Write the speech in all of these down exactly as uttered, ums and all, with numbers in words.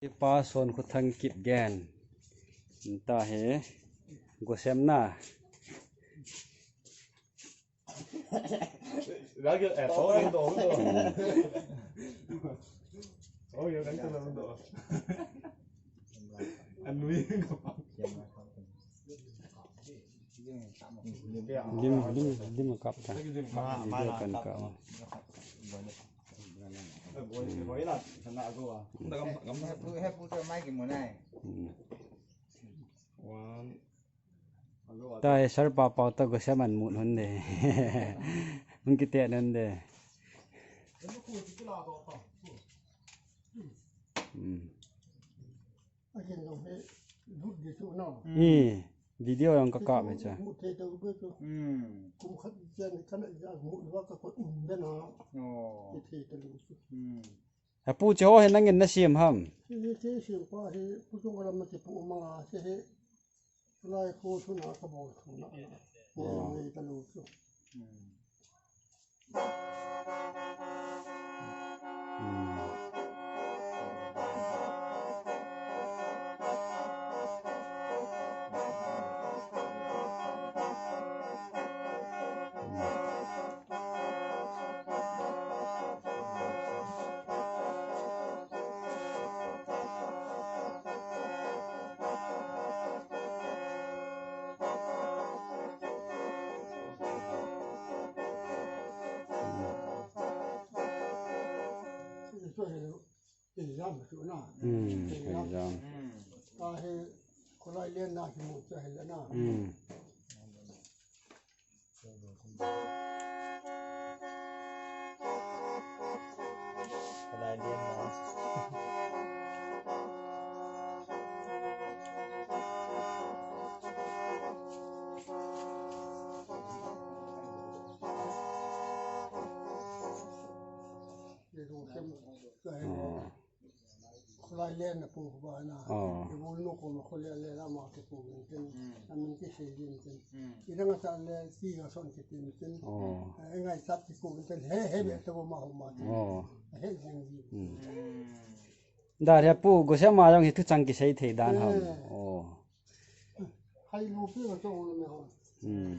Kipa Sonkhothang Kipgen. Tahi. Gosem na. Lim, lim, lim kap ta. Video kan kap. Hmm. Tahi, sir pa pau ta gosem an mut hon de. Hung kite hon de. Hmm. Akin jong hi lut di chu no. Hmm. Video jong ka kap e cha. Mu thei ta u be chu. Hmm. Kum khat chen kana ja mu wa ka ko um de na. Oh. Ki thei ta lu chu. Hmm. Apu, cheho hi nangin nasem ham? Hi, hi, hi, sem pa hi, Pu Chunglam a kipu ma, hi, hi. Lai ko chu na ka bol chu na, na. Hi, oh. Nei ta lu chu. Hmm. Exam chu na. Hmm, exam. Exam. Tahi, kholai len na kimu chu hile na. Hmm. Kholai len na. Oh. Kholai len na pu ba na. Oh. Ibol nu ko ma kholai len na ma ke pu ken. Hmm. Amin ke sei din ken. Hmm. Idang a sa le ki ga son ke tin ken. Oh. Eh, ngai sat ki pu ken. He, he be to ma ho ma ken. Oh. He jing ji. Hmm. Hmm. Dar he pu, gosem a jong hi thuchang kisei thei dan ham. Eh. Oh. Hai lu pi ma chong me ho. Hmm.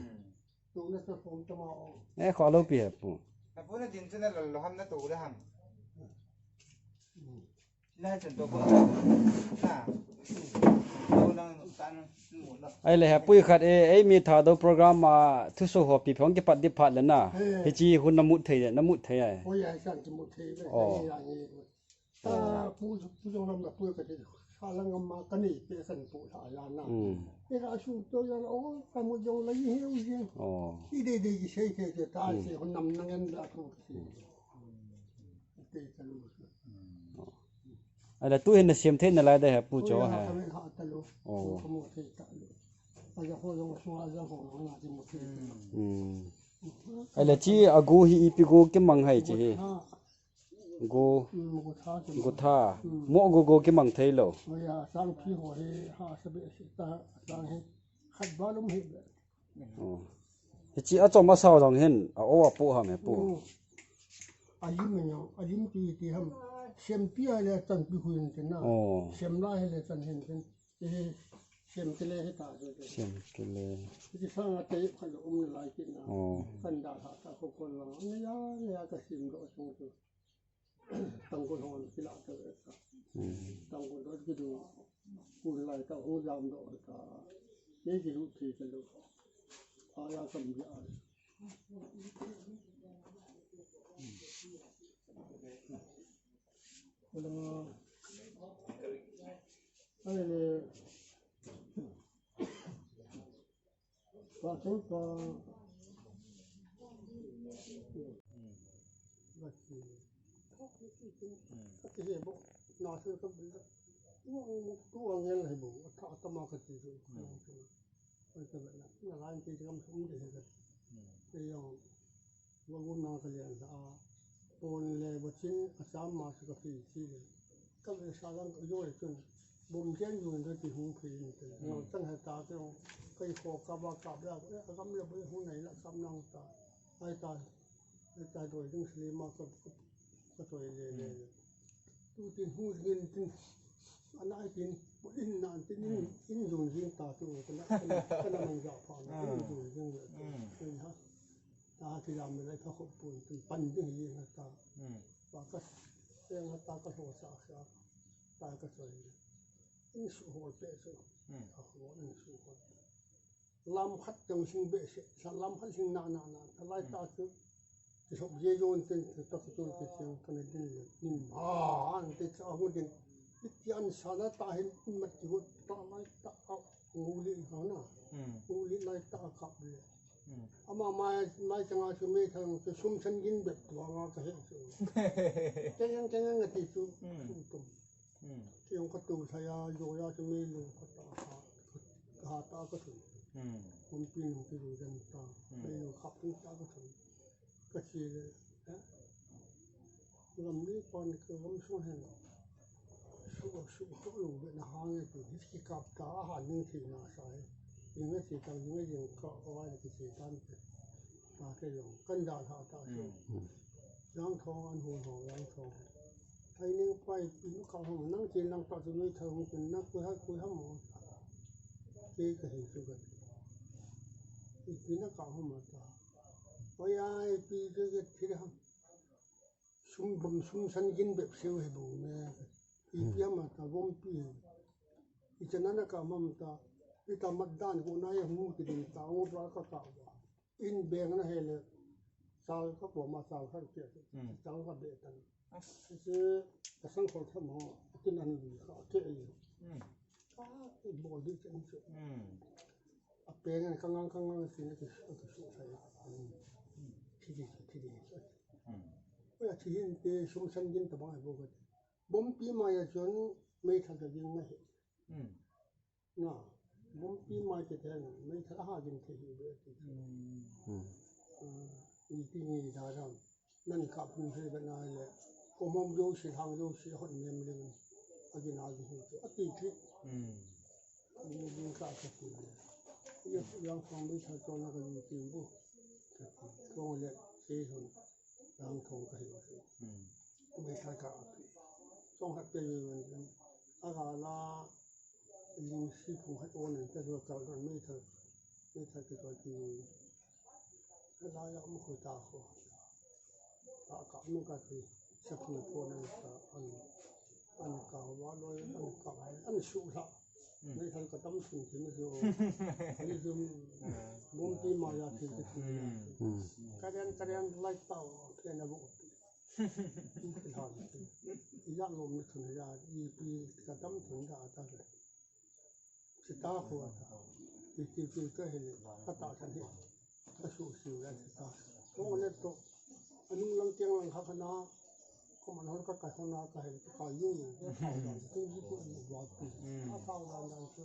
Tuna sa phone tama o. Eh, kho lo pi he pu. He pu, na din chu na lo, lo ham na to le ham. Na chen to ko. Na. To nang tan mu lo. Ahile he pu, khat e, eimi Thadou program a thusoh ho pi phong kipat di phat le na. He. Hiche hun na mut thei, na mut thei ai. Oi, ai san ki mut thei le. Oh. Ai, ai, ai. Ta, oh. Pu, Pu Chunglam na pu ka ti, sa lang ma ka ni pe kan pu sa ya na. Mm. E ka su to ya, oh, ka mu jong la yi he u jing. Oh. I de de ki sei ke ke ta, mm, se hon nam nang en la tu ki. Te ta lu. Oh. Ahile tu hin na sem thei na lai da he pu cho he. Ka me ha ta lu. Oh. Ka mu thei ta lu. A ya ho jong su a ya ho na ki mu thei. Mm. Ahile chi a gu hi ipi gu kimang hai chi hi. Ha. Gu, mm, gu tha kimang. Gu tha. Mm. Mo gu gu kimang thei lo. Oh, ya, sang phi ho hi ha sa be si ta, sang hi khat ba lum hi be. Oh. Hichi a chom a sao jong hin, a o a pu ham he pu. Oh. A lim nyo, a lim ti ti ham. Sem pi a le chan pi hu hin tin na. Oh. Sem la he le chan hin tin. Eh, sem kile he ta se. Sem kile. Hichi sang a te kha lo um lai ki na. Oh. Kan da ha ta ko ko la. Ne ya, ne ya ka sem do sung tu. Tanggol hon kila ta ve ta. Hmm. Tanggol dot ki du. Kun lai ta hung jam do ta. Ye ki du thi ka lu. A ya kam ja. Kula. Ai le. Ka tu ka. Ka ti he bo. Na se ka bil. Tu ang, tu ang yan he bo. Ata, ata ma ka ti tu. Ai ka na. Na lain ti kam sum de he ka. Te yang. Wa gun na ka lian sa a. Pon le wa chin a sam ma sa ka pi chi le. Ka ve sa lang ka yo e chun. Bom chen yun da ki hung phi ni te. No chang ha ta ke ong. Kai kho ka ba ka ba. E, a gam le ba hung nei la kam nang ta. Ai ta. Ai ta doi ding sli ma ka, ka, ka toi le le le. Tu tin hu ngin tin. Tin, in nan tin, in, in jun jing ta tu, kana, kana, kana man ja pa na, in jun jing le tu. Tin ha. Ta ki jam le pha khop pun, tin pan ding hi na ta. Pa ka, seng ha ta ka lo sa sa. Ta ka so. In su hol pe su. Ta ho in su hol. Lam khat jong sing behseh, sa lam khat sing na, na, na, ta lai ta chu, ti sop je jon ten, ta ka tu, ti sing ka na din le, nin, ha, an te cha hu din, ti an sa na ta hin, mat ti hu, ta lai ta, a, u li ha na, u li lai ta kap le. Ama mai, mai changa chu me thang, chu sum san gin bep tu anga ka he chu. Keng, keng, keng, ti chu, chu tum. Kei jong ka tu thei a, jo ya chu mei lung ka ta ha, ka ha ta ka thun. Hon pin hon ki ru den ta, mei lung khap tu ta ka thun. Ka chi le, eh? Lam ni pan ka lam sung hen. Su, su, su lu be na hang e tu, hit ki kap ta, a ha ning thi na sa e. Ning e chi ta, ning e jing ka, ka wa ki chi tan te. Ta ke jong, kan da tha ta su. Yang thong an hu ho, yang thong. Thai ning pai, pi nu ka hong, nang chi nang pa chu noi thai hong kin, nang kui ha, kui ha mo. Ke ka hin chu ka. I pi na ka hong ma ta. Oi ai, pi ke ke thi ha. Sum bom sum san gin bep seu he bu me. I pi ha ma ta, bom pi. I chana na ka ma ta. I ta mat dan ko na ya mu ki din ta, ngo pra ka ka ba. In beng na he le, sal ka po ma sal khat ke, sal ka be tan. Ase, ka sang khol tham ho, tin an li ka ke ai. Ka ke bol di chen chu. A peng an ka ngang, ka ngang si na ki, ki su sai. Thi di, thi di. Oi, a thi hin te sum san gin ta bang ai bo ka. Bom pi ma ya chun, mei tha ka gin na he. Na, bom pi mai te te na, mei thal ha gin te hi ve ti. Ni ti ni da ram. Nan ka pun he ba na le. Ko mom jo si hang jo si hon nem le. A gin a gin hi. A ti ti. Ni din ka ka ti le. Ye yang fang mei thal to na ka ni ti bu. Ka ti. Ko le se hon. Yang thong ka hi. Mei thal ka. Song hat pe ye. A ga la. Ling si phung khat on in ka dua kal don mei thal, mei thal ka dua ti. Ka la ya mu khu ta khu. Ka ka mu ka ti. Sa phung phone in ka an, an ka wa lo an ka an su la. Mei thal ka tam sun ti mei su. Ni su bom ti ma ya ti ti. Ka den ka den lai ta ke na bu. Ijat lom na thun ja, ipi ka tam thun ja ta ve. Sita khu ta. Iti pi ka hi le, ka ta kan hi. Ka su siu ya sita. Ko ne to. Anung lang tiang lang kha kana. Ko man hor ka kai hona ka hi ka yung yung. Ka ta dan, tu ji ko ni wa pi. Ka ta dan dan chu.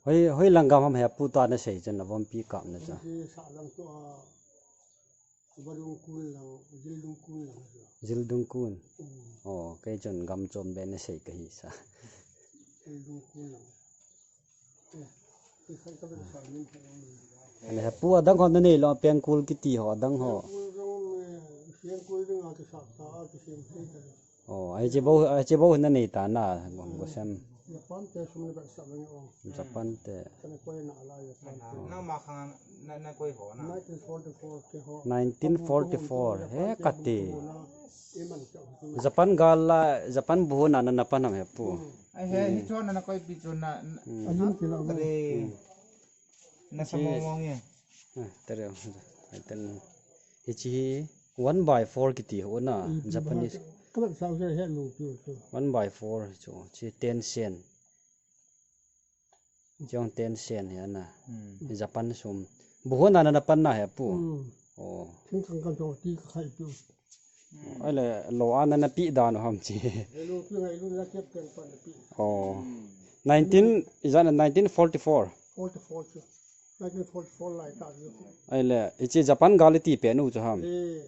Hoi, hoi lang gam ham he pu ta na sei chen na vom pi kap na cha. Jildung kun. Oh, kei chun gam chom be na sei ka hi sa. Ane he pu adang ho na nei lo, pengkul kiti ho adang ho. Oh, ai che bo, ai che bo na nei ta na, go, go sem. Japan te sum ni ba sa ba ni o. Japan te. Kana koi na ala Japan te. Na ma khang na, na koi ho na. Nineteen forty-four ke ho. Nineteen forty-four. He kati. Japan gal la, Japan bu na na na pan ham he pu. Ai he, hi chon na koi pi chon na. Ajin ki la. Na sa mo mo nge. Ah, tere. Ai ten. Hichi hi one by four kiti ho na, Japanese. Ka ba sa he lu pi chu. One by four chu, chi ten sen. Chong ten sen he na. Japan sum. Bu ho na na pan na he pu. Oh. Thing kang kan to ti ka khai pi. Ai le lo ana na pi dan ham chi. He lu pi ngai lu na kep ken pan pi. Oh. Nineteen, is that nineteen forty-four? Forty-four chu. Nineteen forty-four lai ta chu. Ai le, ichi Japan gal ti pe nu chu ham. Eh.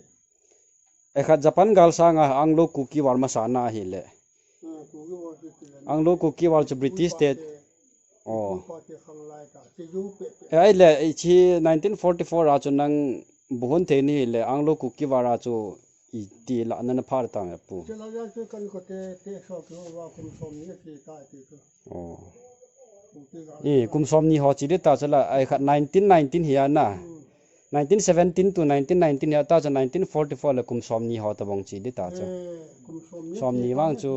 E khat Japan gal sanga Anglo Kuki War masa na hi le. Anglo Kuki War chu British te. Oh. E ai le, ichi nineteen forty-four a chu nang Buhon thei ni le Anglo Kuki War a chu iti la nana phar ta me pu. Chila ya chu kan ko te te so ki wa kum som ni ki ta ti chu. Oh. Kuki ga. Eh, kum som ni ho chi de ta chu la ai khat nineteen nineteen hi a na. Hmm. Nineteen seventeen to nineteen nineteen hi a ta chu nineteen forty-four le kum som ni ho ta bong chi de ta chu. Eh, kum som ni Som ni vang chu.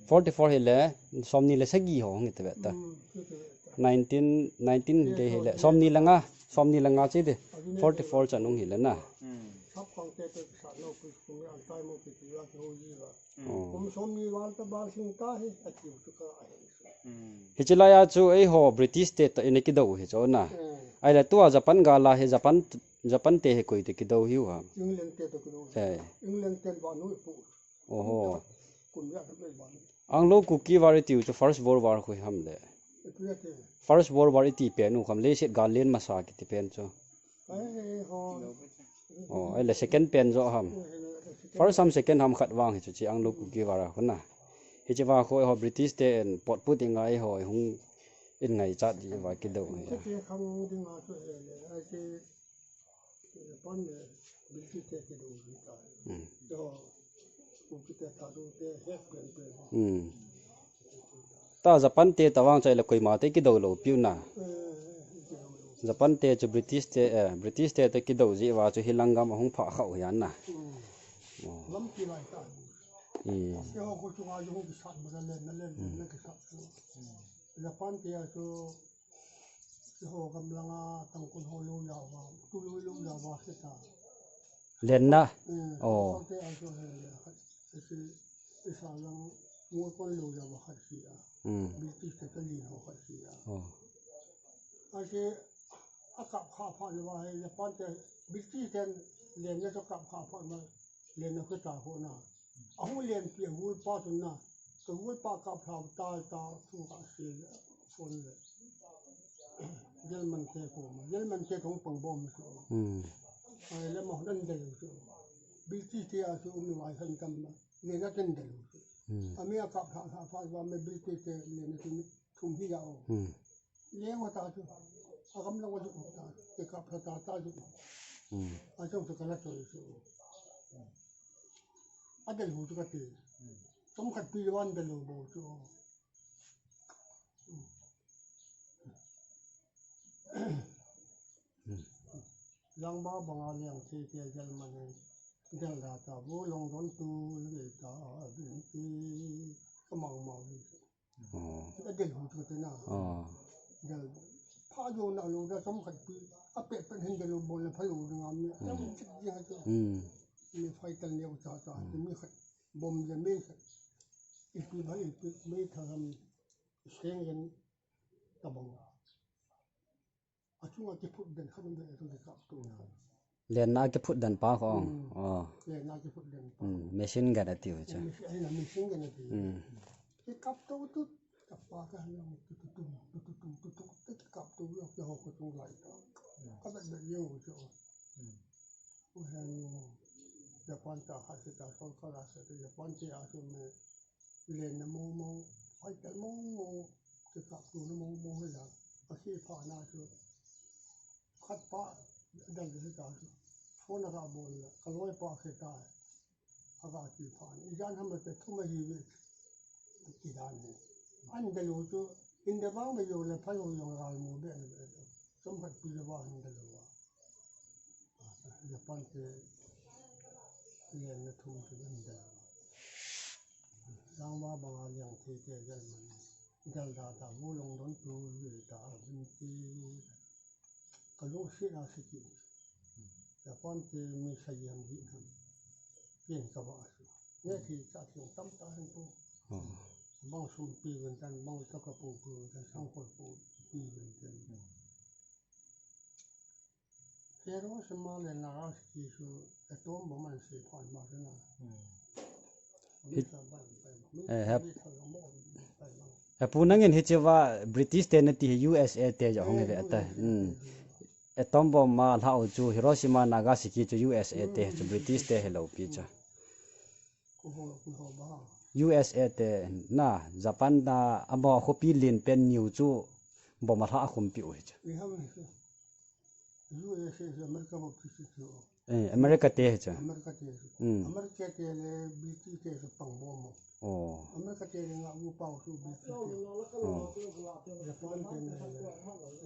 Forty-four hi le, som ni le sagi ho ngi te ve ta. Hmm, ki te ve ta. Nineteen, nineteen ke hi le, som ni le nga, som ni le nga chi de. Forty-four chan ung hi le na. Hmm. Sap khang te te sa no ku ku an tai mo ki ti wa ki ho ji wa. Oh. Kum som ni val ta ba sing ta hi, a ti chu ka a hi. Hmm. Hichi lai a chu ei ho British te ta ina ki do hi chu na. Hmm. Ai le tua Japan ga la hi Japan, Japan te hi koi te ki do hi u ha. England te to ki do. Hey. England te ba no pu. Oho. Anglo Kuki War iti u chu First World War khu ham le. First World War iti pen u kham leiset gal len masa kiti pen chu. Oh, ai le second pen jo ham. First ham second ham khat vang hi chu chi Anglo Kuki War a khu na. Hichi va khu ho British te en pot pu ti ngai ho hung in ngai chat ji va ki do ngai. Te kham ding a chu he le. Ai te Japan le British te ki do ji ta. Hmm. Do Kuki te ta do te he pen pen. Hmm. Ta Japan te ta vang chai le koima te ki do lo piu na. Eh, ki do lo. Japan te chu British te, eh, British te te ki do ji va chu hi lang gam a hung pha khau hian na. Hmm. Oh. Lam ki lai ta. Hmm. Ke ho ko chu nga ju ki sat ma le na le na ki sat. Japan te a chu Keiho gamlanga Tangkhul ho lou jao va, tu lou lou jao va se ta. Lenna. Eh, oh. Tangkhul te a chu he le khat, ese, esa lang ngol kon lou jao va khat si a. Hmm. British te ka lin ho khat si a. Oh. Ase, a kap kha pha le va he, Japan te, British te lenna chu kap kha pha ma, lenna khu ta ho na. Ahung lenpi a gulpa chu na, ka gulpa kap lhau ta ta thu ka se le, phone le. German te koma, German te kong pang bom chu. Hmm. Ai le ma nan de chu. British te a chu um lai khan tam ma, le na ten de chu. Hmm. Ami a kap lha lha pha wa me British te le na chu thum hi ya o. Hmm. Leng wa ta chu. A gam lang wa chu ta. Ke kap lha ta ta chu. Hmm. A chu ka la chu chu. A del hu chu ka ti. Chomkhat pi wan del hu bo chu. Langba banga liang thei te German in del da ta bu long don tu le ta bin ti ka mang mau ni. Oh. A del hu chu te na. Oh. Del pha jo na lo da chomkhat pi a pet pen hin del hu bol le pha jo ding a mi. Hmm. Chik ding ha chu. Hmm. Mi fighter neo cha cha, hmm, mi khat bom le mi khat. Ipi ba ipi mi tha ham seng yen ta bang. A chunga kiphut den khat um den a chung kikap tu na. Lenna kiphut den pa kho. Hmm. Oh. Lenna kiphut den pa. Hmm. Machine gun a tiu chu. Machine, ai na machine gun a tiu. Hmm. Kikap tu tu, kap pa ka han long tu tu tu, tu tu tu tu tu, kikap tu lo ke ho ko tu lai ta. Ka bet bet yo chu. Hmm. Uhen Japan ta khat se ta sol kala se ta Japan te a chu me lenna mong mong, fighter mong mong, kikap tu na mong mong he la. A khi pha na chu. Khat pa dal de ta chu. Phone a ka bol la, ka loi pa khe ta. A ka ti pha na. I jan ham te thum a hi ve. Ti dan he. An da lo chu, in da bang me yo le pha yo yo ral mo be be. Som khat pi le ba an da lo wa. Japan te lenna thum chu an da lo wa. Langba banga liang thei te German. Del da ta bu long don tu le ta a bin ti. Ka lungset a si ti. Japan te mi sa yam di tham. Ken ka ba su. Ne ki sa ti tam ta hen tu. Hmm. Bang sum pi ven tan, bang ta ka pu pi ven tan, sang ko pu pi ven tan. Hmm. Hiroshima le Nagasaki chu atom bomb an se phan ma na. Hmm. Hit-, eh, hep-, eh, pu nangin hiche va British te nati hi U S A te jo hong ve ta. Hmm. Atom bomb ma lhau chu Hiroshima, Nagasaki chu U S A te chu British te helou pi chu. U S A te na Japan na ama khopi lin pen niu chu bomb a lha khum pi u hi chu. U S A, America bou ti ti chu. Eh, America te hi chu. America te chu. Hmm. America te le B T te chu pang bou mo. Oh. America te le nga u pau chu B T te. Oh. Japan te le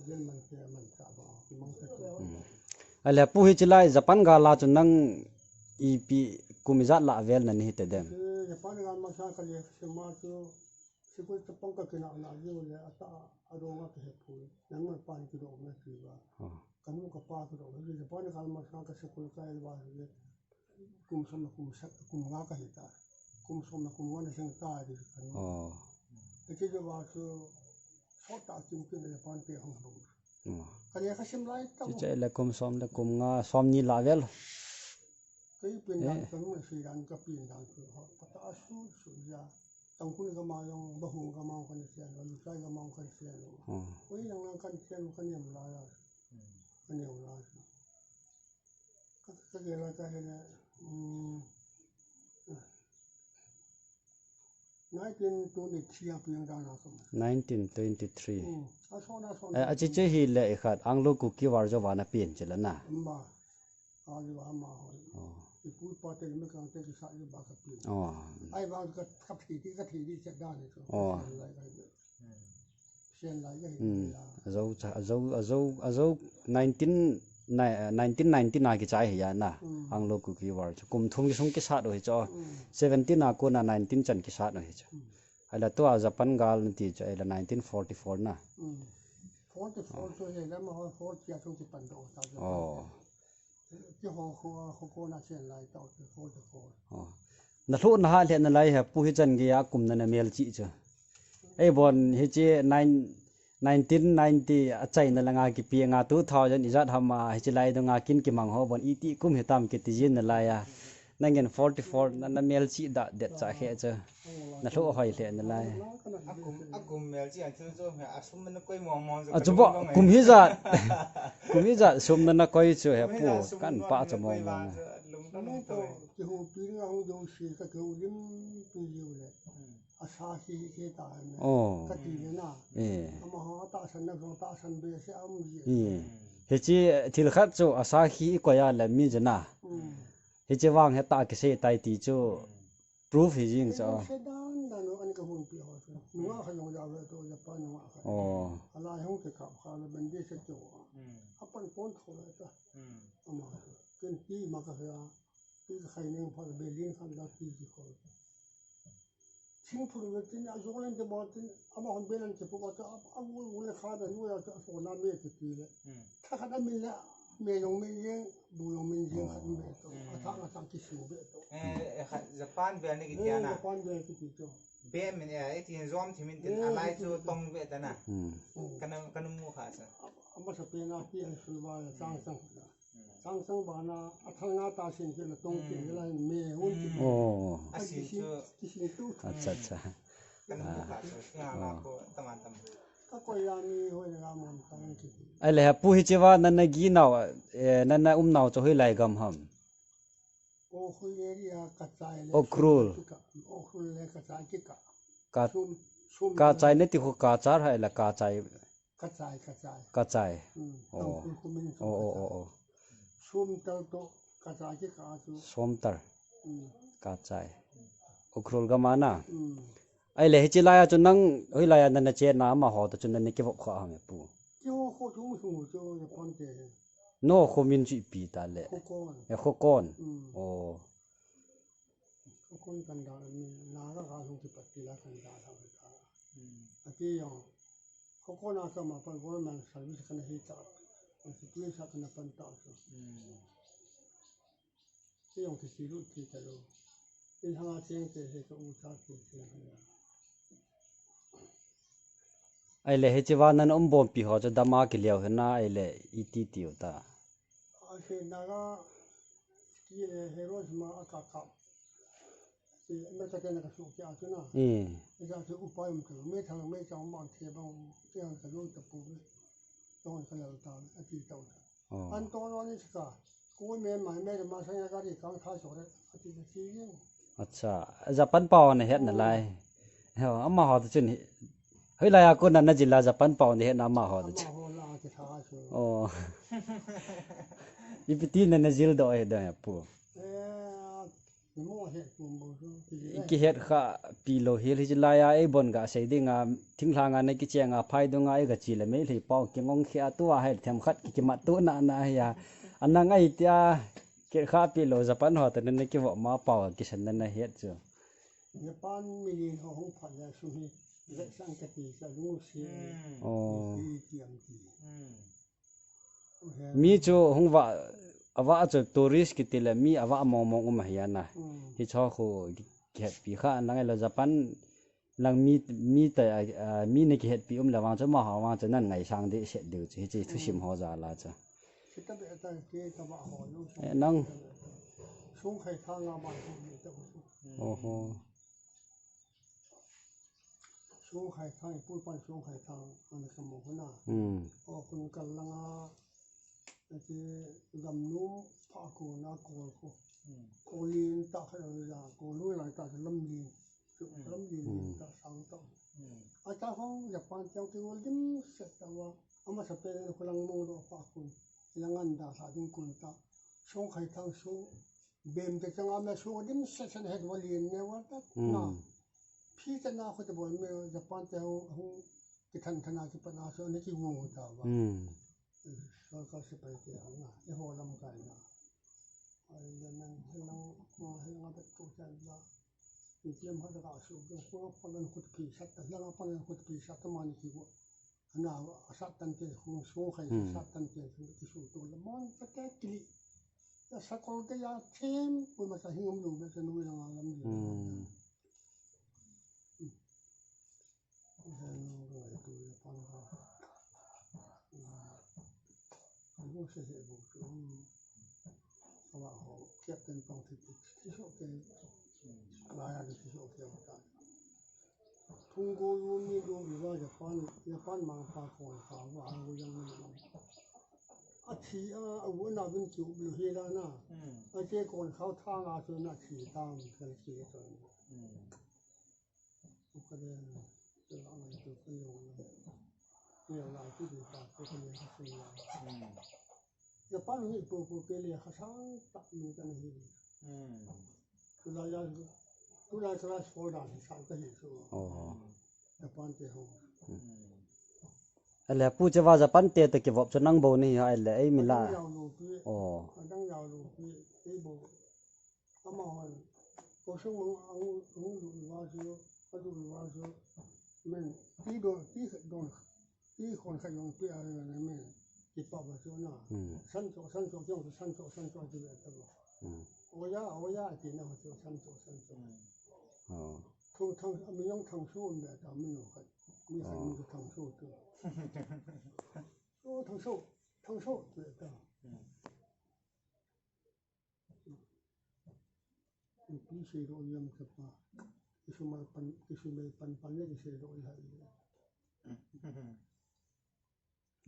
German te man ta ba, mang ta chu. Hmm. Ale pu hichi lai Japan gal a chu nang ipi kum ijat lah vel na nahi te dem? Japan gal masa ka le sema chu Sikul chapang ka kinah na jing le ata a dong a ka he phu. Nang man pan ki dong na ki ba. Oh. Ka nu ka pa ki dong. Japan gal masa ka sikul ka el ba le. Kum som na kum sa kum nga ka hi ta. Kum som na kum nga na seng ta di ka nu. Oh. Eki jo ba chu sot ta kim kin le pan te hong bong. Oh. Ka le ka sim lai ta. Chi mo. Che le kum som le kum nga som ni lah vel. Kei pin dan ka nu si dan ka pin dan chu ho. Pata a su su ya. Tangkhul gam a jong, Bahung gam a jong kan sian, Luchai gam a jong kan sian. Oh. Oi, nang nang kan sian, kan niam lai a. Kan niam lai a. Ka, ka gel a ka he le, um, nineteen twenty-three a piang dan a ka ma. Nineteen twenty-three. Hmm. A so na so Eh, na. A chi chi hi le i khat, Anglo Kuki War jo va na pian chi la na. Ba. A jo va ma ho. Oh. I pu i pa te me kang te ki sa i ba ka pian. Oh. Ai ba ka, ka thi ti, ka thi ti che dan ni ko. Oh. Sian lai ka hi. Sian lai ka hi. Hmm. Ya. A zo cha, a zo, a zo, a zo nineteen, ni-, eh, nineteen nineteen a ki chai hi ya na. Hmm. Anglo Kuki War chu. Kum thum ki sung ki sat u hi chu. Hmm. Seventeen a kona nineteen chan ki sat u hi chu. Hmm. Ai la tua Japan gal na ti chu, ai la nineteen forty-four na. Hmm. Forty-four chu he la ma ho forty a chung ki pan do ta. Oh. Ki ho ho ho ko na chen lai tau ki ho ho ko. Oh. Na hlu na ha le na lai he pu hi chan ge a kum na na mel chi chu. Ei bon hi chi nine, nineteen ninety a chai na la nga ki pi nga two thousand ijat ham a hi chi lai do nga kin ki mang ho bon i ti kum hi tam ki ti jin na lai a. Nangin forty-four na, na mel chi da det cha khe chu. Na hlu hoi le na lai. A kum, a kum mel chi a chu chu he a sum na koi mong mong chu. A chu bo kum hi jat. Kum hi jat sum na na koi chu he pu kan pa cha mong mong. Ki ho pi nga ho do si ka ki ho lim pi jiu le. A sa hi hi ta ne. Oh. Ka ti le na. Eh. Ama ha ta san na ta san be se am ji. Eh. He chi thil khat chu a sa hi i koi a le mi je na. Mm. Hi chi vang he ta ki se tai ti chu. Proof hi jing cha. Sedan dan lo an ka hun pi ho chu. Nunga kha jong ja ve to ja pa nunga kha. Oh. Ala hong ke ka kha le ben de se to. Hmm. Apan pon tho le ta. Hmm. Ama ken ti ma ka ya. Ti ka khai neng pha be lin khan da ti ji ko. Sing phur ve tin a jong len te ba tin ama hon be lan ke pu ba ta a gu gu le kha da nu ya ta so na me ke ti le. Hmm. Tha kha da min le. Me jong min jeng, bu jong min jeng khat min be to. A thang a thang ki siu be to. Eh, eh, khat Japan vel ni ki tia na. Japan vel ki ti to. Be min eh, eh, ti hin zom thi min tin a lai chu tong be ta na. Hmm. Kana, kana mu kha sa. Ama sa pe na ki an sun ba na sang sang na. Sang sang ba na a thang na ta sin ki na tong ki la me hun ki. Oh. A sin chu. Ki sin tu. Acha, acha. Kana mu kha sa. Ki ha na ko tama tama. Ka koi ya mi hoi na mon tang ki. Ai le, pu hi chi va na na gi nau, eh, na na um nau chu hoi lai gam ham. O hui area ka chai le. Ukhrul. Ka, Ukhrul le ka chai ki ka. Ka, sum, sum ka chai ne ti khu ka char hai la ka chai. Ka chai, ka chai. Ka chai. Hmm. Oh. Tangkhul kumin. Oh, oh, oh, oh. Sum tal to ka chai ki ka chu. Som tar. Hmm. Ka chai. Ukhrul gam a na. Hmm. Ai le, hi chi lai a chu nang, hoi lai a na na che na ma ho ta chu na ni ki vop kha ha me pu. Ki ho kho chu mu chu chu ya pon te. No kho min chu ipi ta le. Kho kon. E kho kon. Hmm. Oh. Kho kon kan da ni na ga ga hung ki pat ki la kan da da ta. Hmm. A ti yo. Kho kon a ka ma pan government service kan hi ta. An si tu sa kan pan ta. Hmm. Ti yong ti si lu ti ta lo. In hanga cheng te he ka u cha ti ti ha ya. Ai le hi chi va nan um bom pi ho cha dama ki leo he na ai le i ti ti u ta. A he na ga ti le he ro ma a ka ka. Ti me ka te na ka su ki a tu na. Mm. E ka tu u pa yum tu me thang me chang bang the bang te han ka lu ta pu. Tong ka lo ta a ti ta u ta. Oh. An to no ni ska. Ko me mai me ma sa ya ka ri kang tha so re. A ti ka ti yin. Acha, Japan pao na het na lai. Ho, ama ho ta chun hi, Hoilai a kona na jil a Japan pao na het na amaho chu. Amaho la kitha chu. Oh. Ipi tina na jil doh ahi da pu. Eh, Kihet kha pi lou hel hi lai a, ei bon ga sei ding a, thinglhang a na kicheng a, phai dung a, ei ga chi le Meitei pao kingong khia tua hel them khat ki kimat tu na na hi a. Anang ai tia, kihet kha pi lou Japan ho ta na na kivo ma pao kisan na na het chu. Japan mi lin ho hung phat le su hi, le sang ka ti sa lu si. Hmm. Oh. Ti ti am ti. Hmm. Mi chu hung va, ava chu tourist kiti le mi ava mong mong um ahi ana. Mm. Hicho khu kihetpi kha nang elo Japan lang mi, mi ta, ah, mi na kihetpi um le vang chu amaho vang chu nan ngaisang ding set diu chu hiche thusim ho jal a chu. Sita be ta ke ta ba ho lo. Eh, nang. Sung khai tha nga ba ho ni ta. Oho. Songkhai thang, i pu pan Songkhai thang, ana ka mo huna. Hmm. O kun kal langa, ati gamnum pha ko na ko ko. Hmm. Ko lin ta kha la, ko lu la ta lam lin. Hmm. Lam lin Hmm. ta sang ta. Hmm. A ta hong Japan tiang ti wal dim set ta wa. Ama sa pe ko lang mo do pha kun. Langan da sa ding kun ta. Songkhai thang so. Bem te chang a me so dim set set het wa lin ne wa ta. Hmm. Na. Phi te na khu te bol me Japan te ho, ho ki than than a ki pan a so ne ki ngu ta ba. Hmm. Sorkar sepai te ho na, e ho lam kai na. Ai le nang he lang, ma he lang a bet tu chan la. Ni tlem ha da ka so, ko pa lan khu te phi sat ta, lang a pa lan khu te phi sat ta ma ni ki ngu. Ana a sat tan te khu so khai Hmm. sat tan te khu ki so to la mon ta te kili. Ya sakol te ya them, ko ma sa hing um lo be sa nu lang a lam ni. Hmm. Thung ko lu mi do mi ba Japan, Japan ma pa ko ka ba ha ko yang ni. A thi a, a wu na bin ki u lu hi la na. Hmm. A che kon khao tha nga so na thi ta mi ka thi to. Hmm. Japan hi pu pu ke le kha sang tak mi kan hi. Hmm. Tulai ya, tulai class four dan hi sang ka hi su. Oh. Japan te ho. Hmm. Ele pu che va Japan te te kivop chu nang bo ni ha ele ei mi la. Adang yau lu pi. Oh. Adang yau lu pi. Ei bo. Amahon, ko sung ang, ang, ang lu ni wa su, a lu ni wa su, men, ti do, ti do, ti khon kha yong pi a re ne men, ki pa ba su na. Hmm. San cho, san cho, kyong su san cho, san cho ti le ta ba. Hmm. Oya, oya, ti na cho, san cho, san cho. Oh. Thung thang, a mi yong thang su ne ta mi no kha. Mi kha Oh. mi thang su tu. Oh, thang su, thang su ti le ta. Hmm. Ipi sei ro yam kapa. Kisumai pan, kisumai pan pan le kisei ro ya.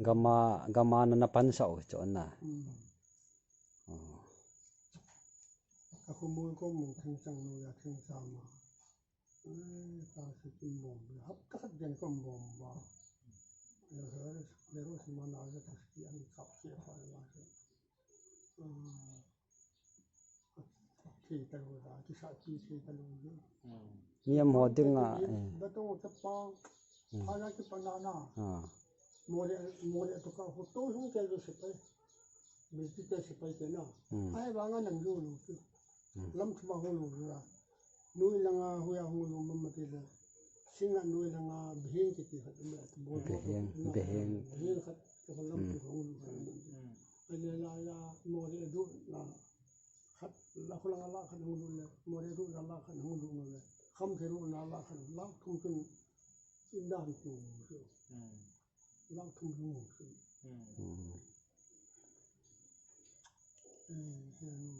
Gama, gama na na pan sa o cho na. Hmm. Oh. Ako mo ko mo thing chang no ya thing sa ma. Eh, ta si kin bom. Hap ta khat den ko bom ba. Ya sa le ro si ma na ya ta si an kap ke pa la. Hmm. Thei ta lou da, kisah pi thei ta lou da. Hmm. Mi amaho ding a, Ba tong ta pa, Hmm. Pha na ki pa na na. Ah. Mo le, mo le to ka ho to hung ke lo sepai. Mi ti te sepai te na. Hmm. Ai ba nga nang lo lo tu. Hmm. Lam thum a ho lo la. Noi langa hoiya hung lum mama ti le. Singa noi langa behing kiti khat um le, bol bol Behing, khat um le. Behing. Behing khat, khat lam Hmm. tu hung lum khat um le. Hmm. Ai le la ya, mo le du la. Khat, la khu langa la khat hung lum le. Mo le du la la khat hung lum le. Kham the du la la khat la thum chun. In dan tu. Hmm. La thum hung lum. Hmm. Hmm. Eh, eh, no.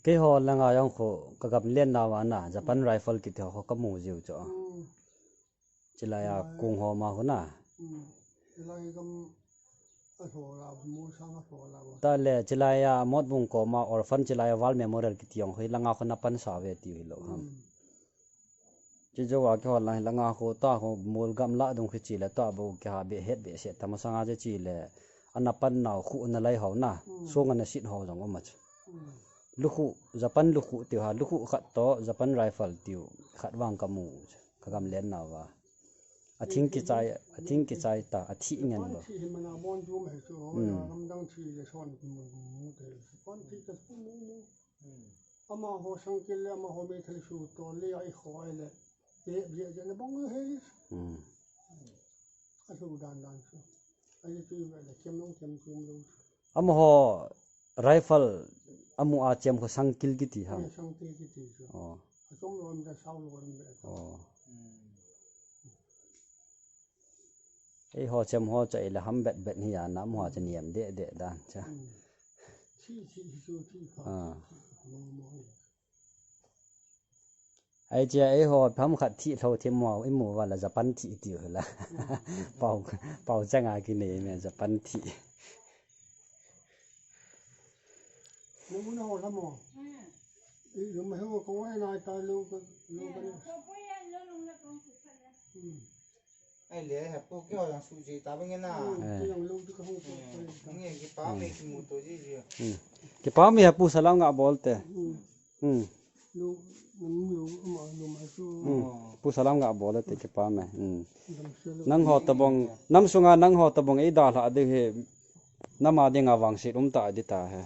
Keiho langa jong khu, ka gamlen nau a na, Japan Rifle kiti ho khu ka mu jiu chu. Chilai a kung ho ma khu na. Chilai gam, Tale, chilai a Motbung koma orphan chilai a War Memorial kiti jong khu hilanga khu ana pansa uve tiu hilou ham. Chijou a kihol lang hilanga khu ta khu mol gamla dung khu chile ta bou kiha be het be se ta masanga che chile. Ana pan nau khu ana lai ho na. Song ana sit ho jong um a chu. Lukhu, Japan lukhu tiu ha, lukhu khat to, Japan rifle tiu khat vang kamu, kagam len nauva. Athing kichai, athing kichai ta, athi ngen lo. Japan thi hi mana bon jum he chu, gamdang thi le son kimu mu te. Japan thi ta chu mu mu. Amaho sangkil le, amaho meithal su to le, ai kho ai le. Ye, ye, ye, le bong he. Asu dan dan chu. Ai chu le, kem long kem chum lo. Amaho rifle amu a chem khu sangkil kiti ha. Sangkil kiti chu. Oh. Achom lo am da sao lo am da. Oh. Eiho chem ho cha ile ham bet bet hi a nam ho cha niam de de dan cha. Thi, thi, thi, thi, thi, thi. Ah. Mo, mo, mo. Ai cha eiho pham khat thi lho thi mo imu va la Japan thi ti la. Pau, pau changa kinei me Japan thi. Mo, mo, na ho la mo. Ai le, hepu keo jang suji ta bang na. Nge kipa me kimu to ji ji. Kipa me hepu salam nga bol te. Pu salam nga bol te kipa me. Nangho tabang, nam sunga nangho tabang ei dalha de he. Nama dinga vangset um ta di ta he.